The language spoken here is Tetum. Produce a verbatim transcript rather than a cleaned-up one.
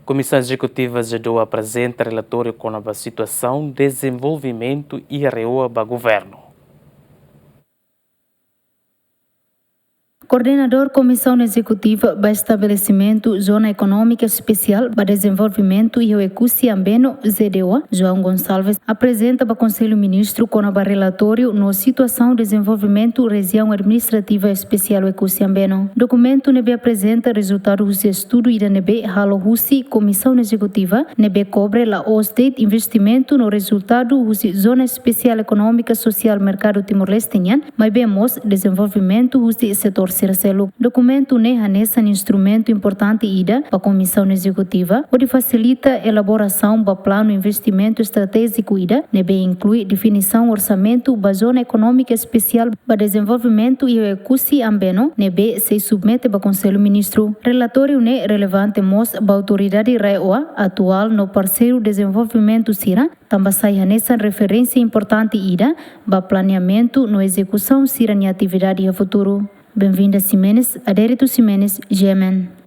Komisaun Ezekutiva ZEEDOA aprezenta relatóriu kona-ba situasaun dezenvolvimentu iha RAEOA ba Governu. Koordenadór Komisaun Ezekutiva ba Estabelesimentu Zona Ekonómika Espesiál ba Dezenvolvimentu iha Oekusi Ambeno, ZEEDOA, João Gonçalves, aprezenta ba Konsellu Ministru kona-ba relatóriu no situasaun dezenvolvimentu Rejiaun Administrativa Espesiál Oekusi Ambeno. Dokumentu ne'ebé aprezenta rezultadu husi estudu ida ne'ebé halo husi Komisaun Ezekutiva, ne'ebé kobre la'ós de'it investimentu no rezultadu husi Zona Espesiál Ekonómika Sosiál Merkadu Timor-Leste nian, maibé mós dezenvolvimentu husi setór sira seluk. Dokumentu ne'e hanesan instrumentu importante ida ba Komisaun Ezekutiva, hodi fasilita elaborasaun ba planu investimentu estratéjiku ida, ne'ebé inklui definisaun orsamentu ba Zona Ekonómika Espesiál ba Dezenvolvimentu iha Oekusi Ambeno, ne'ebé sei submete ba Konsellu Ministru. Relatóriu ne'e relevante mós ba autoridade RAEOA atuál no parseiru dezenvolvimentu sira, tanba sai hanesan referénsia importante ida ba planeamentu no ezekusaun sira-nia atividade iha futuru. Benvinda Ximenes, Adérito Ximenes, G M N.